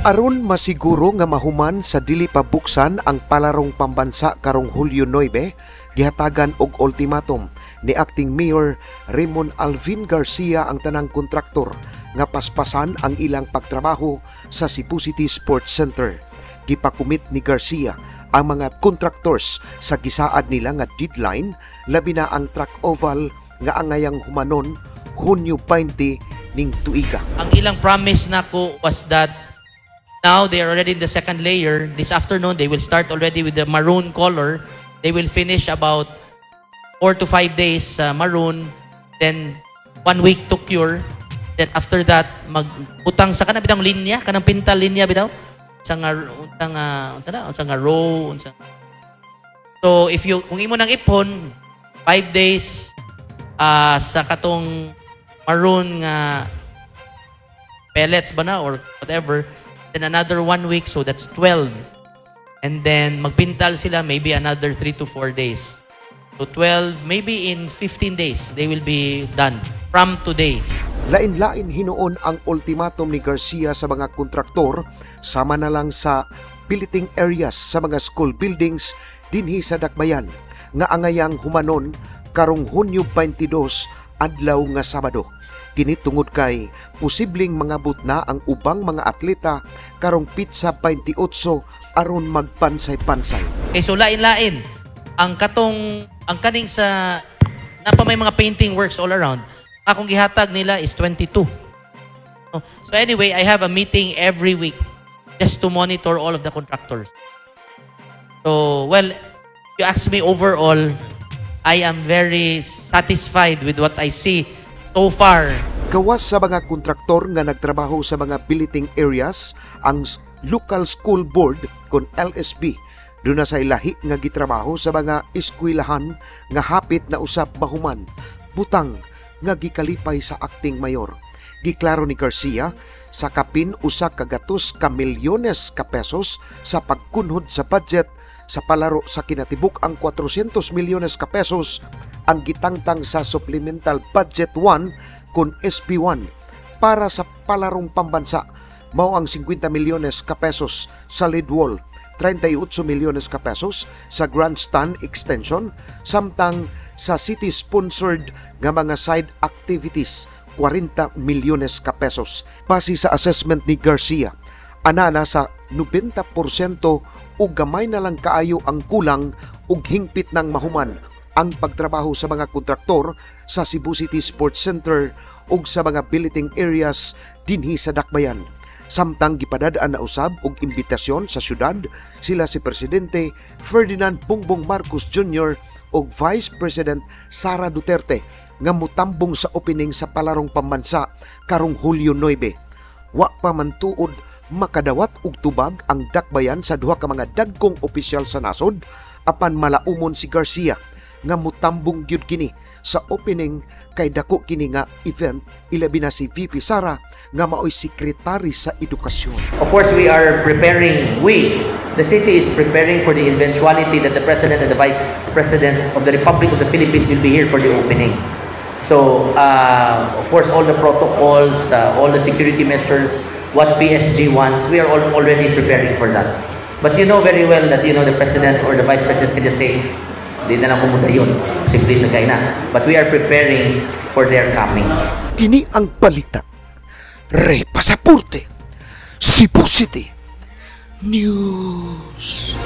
Aron masiguro nga mahuman sa dili pa buksan ang Palarong Pambansa karong Hulyo 9, gihatagan og ultimatum ni Acting Mayor Raymond Alvin Garcia ang tanang kontraktor nga paspasan ang ilang pagtrabaho sa Cebu City Sports Center. Gipakumit ni Garcia ang mga contractors sa gisaad nila nga deadline, labi na ang track oval nga angayang humanon Hunyo 20 ning tuiga. Ang ilang promise nako was that now they are already in the second layer. This afternoon, they will start already with the maroon color. They will finish about 4 to 5 days maroon. Then one week to cure. Then after that, magbutang sa kanang bitang linya, kanang pintal linya bitaw. Sa nga unsa na, unsa nga row, unsa. So if you kung imo nang ipon 5 days sa katong maroon nga pellets ba na or whatever, then another one week, so that's 12. And then magpintal sila maybe another 3 to 4 days. So 12, maybe in 15 days, they will be done from today. Lain-lain hinuon ang ultimatum ni Garcia sa mga kontraktor, sama na lang sa billeting areas sa mga school buildings dinhi sa Dakbayan nga angayang humanon karong Hunyo 22, adlaw nga Sabado. Kini tungod kay posibleng mangabot na ang ubang mga atleta karong petsa 28 aron magpansay-pansay. Okay, so lain-lain. Ang katong, ang kaning sa, napa may mga painting works all around, akong gihatag nila is 22. So anyway, I have a meeting every week just to monitor all of the contractors. So, well, you ask me overall, I am very satisfied with what I see so far. Gawas sa mga kontraktor nga nagtrabaho sa mga billeting areas, ang Local School Board kon LSB duna say lahi nga gitrabaho sa mga eskwelahan nga hapit na usab mahuman. Butang nga gikalipay sa acting mayor. Giklaro ni Garcia sa kapin 100 ka milyones ka pesos sa pagkunhod sa budget sa palaro sa kinatibuk ang 400 milyones ka pesos ang gitangtang sa Supplemental Budget 1 kon SB1 para sa Palarong Pambansa, mao ang 50 milyones ka pesos sa lead wall, 38 milyones ka pesos sa grandstand extension, samtang sa city sponsored nga mga side activities 40 milyones ka pesos. Base sa assessment ni Garcia, anana sa 90% o gamay na lang kaayo ang kulang ug hingpit ng mahuman ang pagtrabaho sa mga kontraktor sa Cebu City Sports Center ug sa mga billeting areas dinhi sa Dakbayan. Samtang gipadad-an na usab og imbitasyon sa syudad sila si Presidente Ferdinand Bongbong Marcos Jr. ug Vice President Sara Duterte nga mutambong sa opening sa Palarong Pambansa karong Hulyo 9. Wa pa man tuod makadawat og tubag ang Dakbayan sa duha ka mga dagkong opisyal sa nasod, apan malaumon si Garcia nga mutambong gyud kini sa opening kay dako kini nga event, ilabi na si VP Sara nga maoy sekretary sa edukasyon. Of course, we are preparing, we, the city is preparing for the eventuality that the President and the Vice President of the Republic of the Philippines will be here for the opening. So, of course, all the protocols, all the security measures, what PSG wants, we are all already preparing for that. But you know very well that the President or the Vice President can just say, "Di na lang ko mudayon, simple sa kay na." But we are preparing for their coming. Kini ang balita. Ray Pasaporte, Cebu City News.